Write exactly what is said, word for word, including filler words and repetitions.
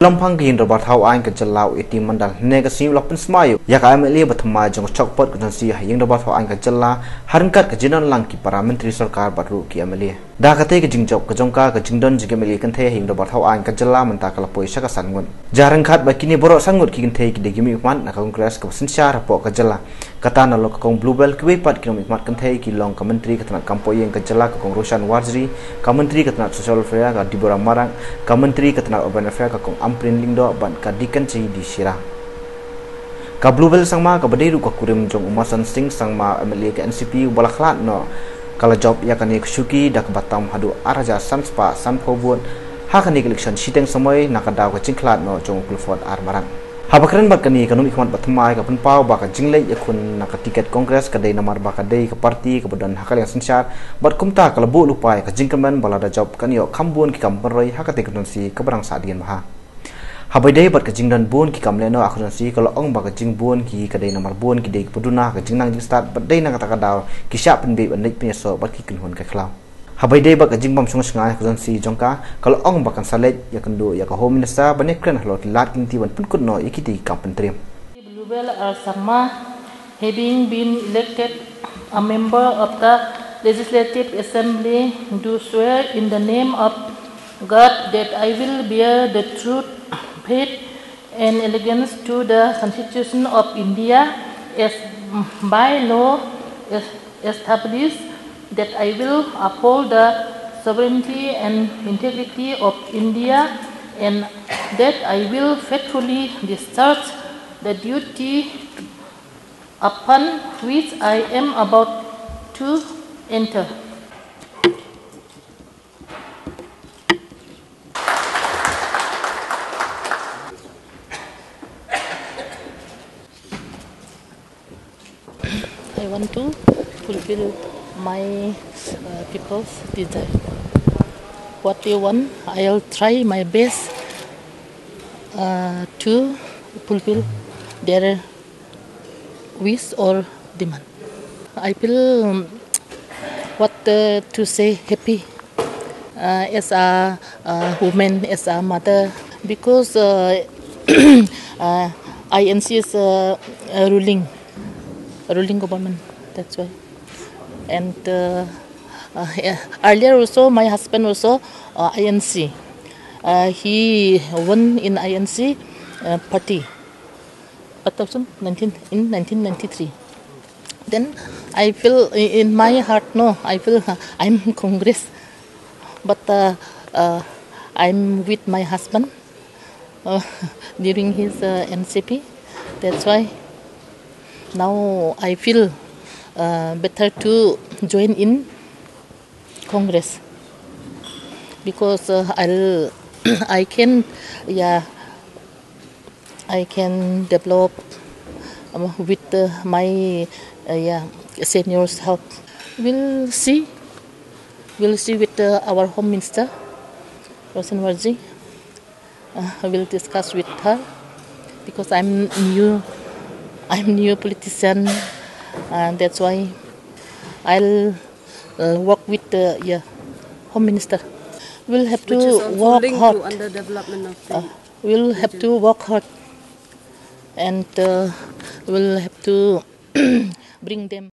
Tang phang ka ïing dorbar thaw aiñ ka jylla u A T Mandal ne ka sngi u la pynsmai ïa ka M L A ba thymmai jong ka Chokpot Constituency ha ïing dorbar thaw aiñ ka jylla, ha ryngkat ka jingdon lang ki para myntri sorkar bad ruh ki M L A. Da katei ka jingjop ka jong ka, ka jingdon jong ki M L A kynthei ha ïing dorbar thaw aiñ ka jylla mynta ka la poi sha ka san ngut. Jia ryngkat ba kine baroh san ngut ki kynthei ki dei ki mihkhmat na ka Congress kaba synshar hapoh ka jylla. Kata nalor ka Kong Bluebell, kiwei pat ki nongmihkhmat kynthei ki long ka Myntri ka tnat kam poh ïing ka jylla ka Kong Roshan Warjri, ka Myntri ka tnat Social Welfare ka Deborah Marak, ka Myntri ka tnat Urban Affairs ka Kong Ampareen Lyngdoh bad ka Dickson D Shira. Ka Bluebell Sangma kaba dei ruh ka kurim jong u Masan Singh Sangma M L A ka N C P uba la khlad noh, ka la jop ïa kane ka shuki da kaba tam haduh ar hajar san spah san phew vote ha kane ka election shiteng samoi na ka daw ka jingkhlad noh jong u Clifford R Marak. Haba kren bad kane, ka nongmihkhmat ba thymmai ka pynpaw ba ka jingleit ïakhun na ka tiket Congress ka dei namar ba ka dei ka party kaba don ha ka liang synshar, bad kumta ka la buh lypa ïa ka jingkyrmen ba lada jop kan ïoh kham bun ki kam pynroi ha katei ka constituency kaba dang sahdien bha. Haba ïadei bad ka jingdon bun ki kam lehnoh ha ka constituency, ka la ong ba ka jingbun ki ka dei namar bun ki dei kiba duna ha ka jingnang jingstad bad dei na kata ka daw ki shah pynbiej ban leit pynïasoh bad ki kynhun ka khlaw. Haba ïadei bad ka jingbym shong shngaiñ ha ka constituency jong ka, ka la ong ba kan sa leit ïakynduh ïa ka Home Minister ban ïakren halor ki lad ki lynti ban pynkut noh ïa kitei ki kam pyntriem. Bluebell R Sangma, having been elected a member of the Legislative Assembly, do swear in the name of God that I will bear the truth, faith, and allegiance to the Constitution of India as by law es- established, that I will uphold the sovereignty and integrity of India, and that I will faithfully discharge the duty upon which I am about to enter. I want to fulfill my uh, people's desire. What they want, I'll try my best uh, to fulfill their wish or demand. I feel um, what uh, to say, happy uh, as a uh, woman, as a mother, because uh, uh, I N C is uh, uh, ruling, ruling government. That's why. And uh, uh, yeah, earlier also, my husband also uh, I N C. Uh, he won in I N C uh, party. But also nineteen, in nineteen ninety-three. Then I feel i- in my heart, no, I feel uh, I'm Congress. But uh, uh, I'm with my husband uh, during his uh, N C P. That's why now I feel uh, better to join in Congress because uh, I'll, I can, yeah, I can develop um, with uh, my uh, yeah, seniors' help. We'll see. We'll see with uh, our Home Minister, Roshan Warji. Uh, I will discuss with her because I'm new. I'm new politician, and that's why I'll uh, work with the yeah, Home Minister. We'll have to work hard. Uh, we'll have to work hard, and uh, we'll have to bring them.